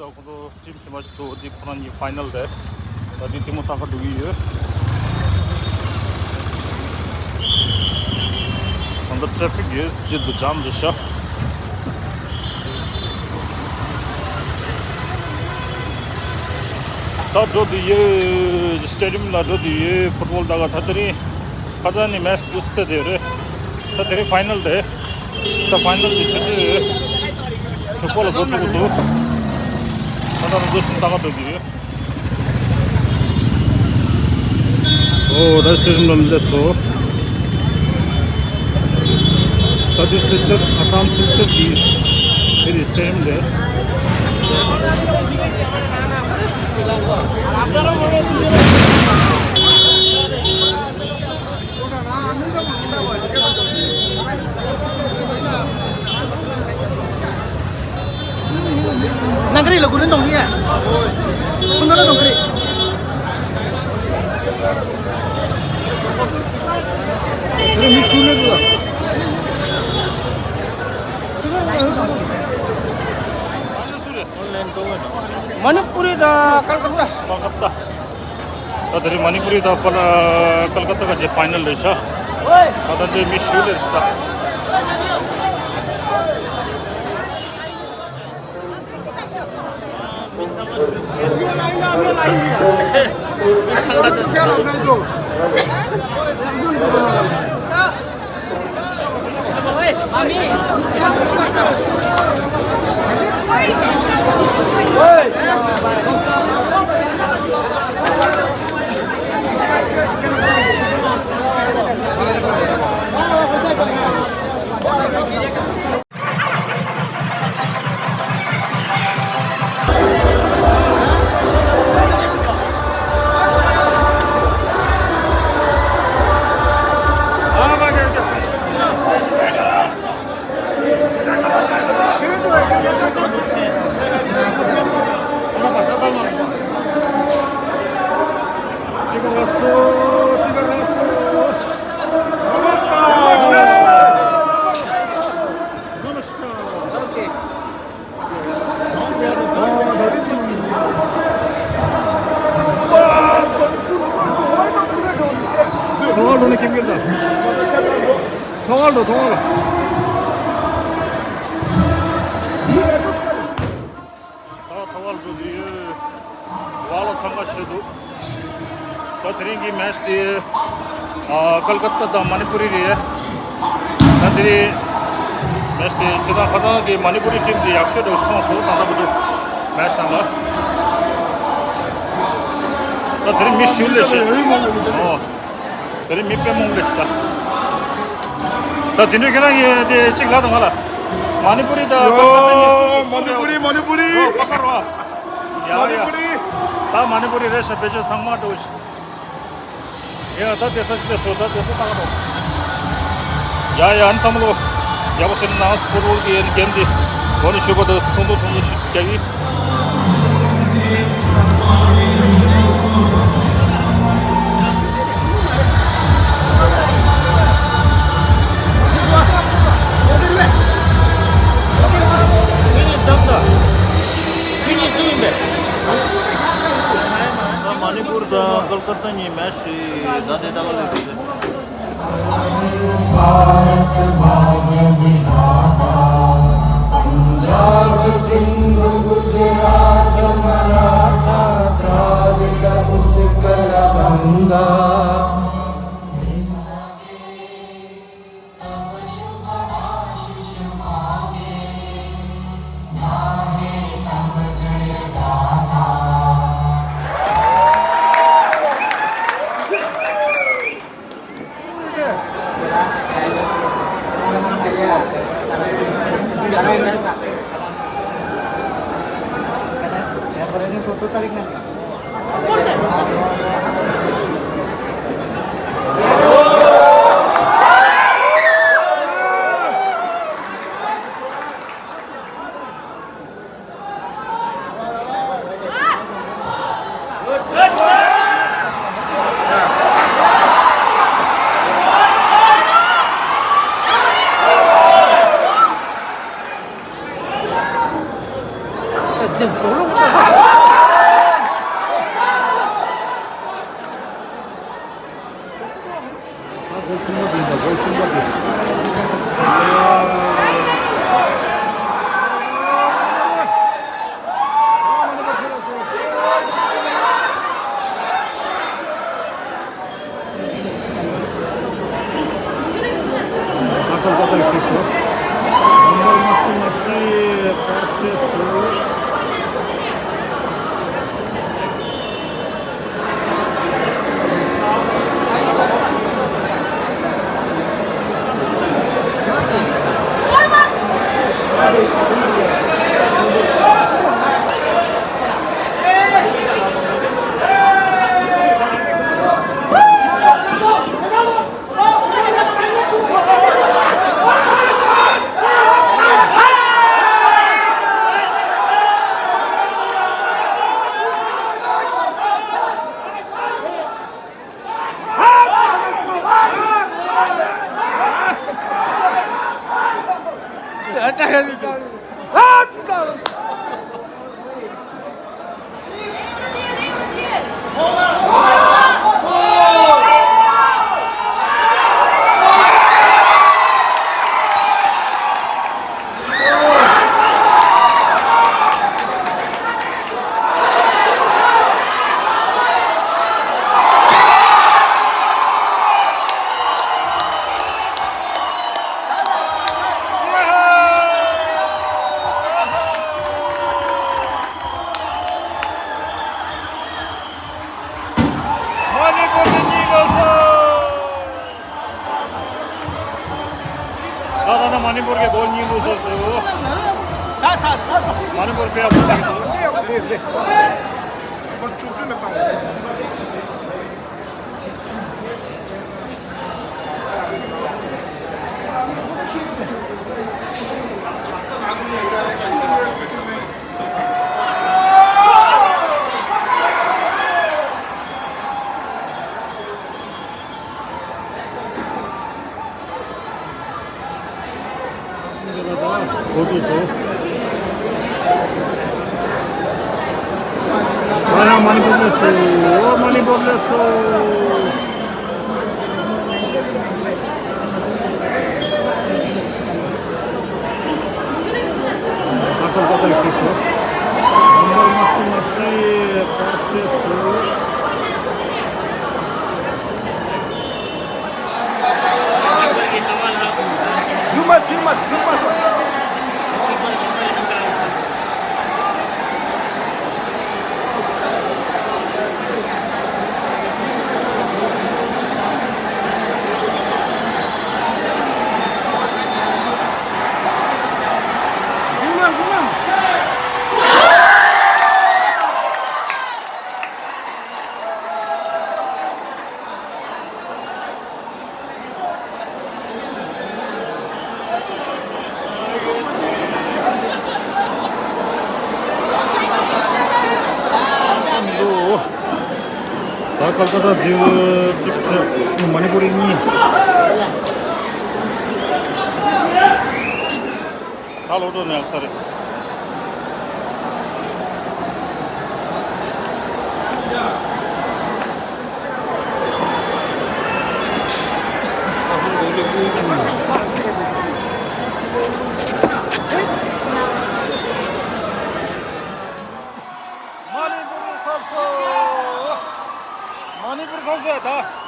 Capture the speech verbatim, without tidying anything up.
ཁོང་ཚོ་ཊིམ་གཞན་པ་ཞིག་འདུག་འདི་ཁོ་རང་གཉིས་ཕའི་ནལ་རེད། ད་འདི་ལྟད་མོ་ལྟ་ག་འགྲོ་གི་ཡོད། ད་ལྟ་ཊྲེ་ཕིག་ཡོད་རྒྱུ་འདུག་ཇམ་རེད་ཤག་ད་འགྲོ་དུས་ཡོད། སི་ཊེ་ཌི་ཡམ་ལ་འགྲོ་དུས་ཡོད། ཕུཊ་བོལ་ལྟ་ག་ད་དེ་རིང་ཁ་སང་ནས་མེཆ་འདུག་སེ་རེད། ད་དེ་རིང་ཕའི་ནལ་རེད། ད་ཕའི་ནལ་དེ་ཆུ་ཚོད་དྲུག་པ་ལ་འགོ་ཚུགས་ཀྱི་འདུག་ད་ལྟ་ང་ཚོ་གསུམ་ལྟ་ག་འགྲོ་གི་ཡོད། ཨོ་ད་སི་ཊེ་ཌི་ཡམ་ལ་མི་འདུག་སོ། ད་དེ་སིལ་ཆར་ཨ་སམ་སིལ་ཆར་གྱི་དེ་རེད་སི་ཊེ་ཌི་ཡམ་རེད། ནང་ཁ་རི་ལ་གུ་རུ་གཏོང་གི་ཡ། ཁོ་ན་ལ་གཏོང་ཁ་རི། ཨོན་ལའིན་གཏོང་གི་འདུག་མ་ནི་པུ་རི་དང་ཀལ་ཀ་ཏ། ཀལ་ཀ་ཏ། ད་དེ་རིང་མ་ནི་པུ་རི་དང་ཀལ་ཀལ་ཀ་ཏ་ག་ཅེ་ཕའི་ནལ་རེད་ཤག་ད་ལྟ་འདི་མི་ཞུ་ལེ་རེད་ཤག་ཐོག་ལ་འགྲོ་ནས་ཁྱིམ་གྱི་ལ། ཐོག་ལ་འགྲོ། ཐོག་ལ། ད་ཐོག་ལ་འགྲོ་དུས་ཡོད། བ་ལ་འཚང་ཁ་ཤོར་འདུག་ད་དེ་རིང་གི་མེཆ་དེ་ཨ་ཀལ་ཀ་ཏ་དང་མ་ནི་པུ་རི་རེད། ད་དེ་རིང་མེཆ་དེ་ཇི་ལྟར་ཁ་སང་གི་མ་ནི་པུ་རི་ཊིམ་དེ་ཡག་ཤོས་འདྲ་བོ་ཞིག་མཐོང་སོང་། ད་ལྟ་བར་དུ་མེཆ་ནང་ལ། ད་དེ་རིང་མི་ཞུ་ལས་ཤིག་ཨོ། དེ་རིང་མི་དཔེ་མང་པོ་རེད་ཤག་ད་དེ་འདྲ་ཁྱེད་རང་གིས་དེ་གཅིག་ལབ་དང་ང་ལ། མ་ནི་པུ་རི་དང་ཡོ། མ་ནི་པུ་རི། མ་ནི་པུ་རི། ཡོ། ཁ་པར་བ། ཡ་ཡ། མ་ནི་པུ་རི། ད་མ་ནི་པུ་རི་རེད་ཤག་བེད་སྤྱོད་ཚང་མ་འགྲོ་ཤག་ཡ་ད་དེ་ས་ཅི་དེ་སོ་ད་དེ་སོ་ད་ག་རོ། ཡ་ཡ། ཨ་ནི་ཚང་མ་ལོ། ཡག་པོ་ཟེར་ན་ཕུཊ་བོལ་གི་གེམ་འདི་འགོ་ནས་ཞུ་བ་དང་ཐུང་ཐུང་ཐུང་ཐུང་ཞིག་རྒྱག་གི། ད་མ་ནི་པུར་དང་ཀོལ་ཀ་ཏ་གཉིས་མེཆ་ཞིག་ད་དེ་ལྟ་བུ་ལས་འདུག་སྟེ། भारत भाग्य विधाता, पंजाब सिंध गुजरात मराठा, द्राविड़ उत्कल गंगा। མ་ཎི་པུར་གྱི་གོལ་གཉིས་བླུགས་སོང་ཟེར། ད་ད་ད། མ་ཎི་པུར་དཔེ་ཡག་པོ་ཟེར་གྱི་འདུག། ལེགས་ལེགས་ལེགས། ད་བཅུ་བདུན་ལ་བཏང་། གོ་ཐུབ་སོང་། ཨ་ཡ། མ་ཎི་པུར་སླེབས་སོང་། ཨོ། མ་ཎི་པུར་སླེབས་སོང་། ད་ཁོ་ལྟ་ཡི་ཁྱེར་སོང་། མ་ཎི་པུར་མ་ཆུ་མ་ཤི་པར་སླེབས་སོང་། ཚུར་མ་ཚུར་མ་ཚུར་མ། ད་ཀལ་ཀ་ཏ་ཛིའུ་གཅིག་བྱས། མ་ཎི་པུར་གཉིས། ད་ལོག་འགྲོ་ནས་ས་རེད། མ་ཎི་པུར་ཐོབ་སོང་། མ་ཎི་པུར་ཐོབ་སོང་། ད།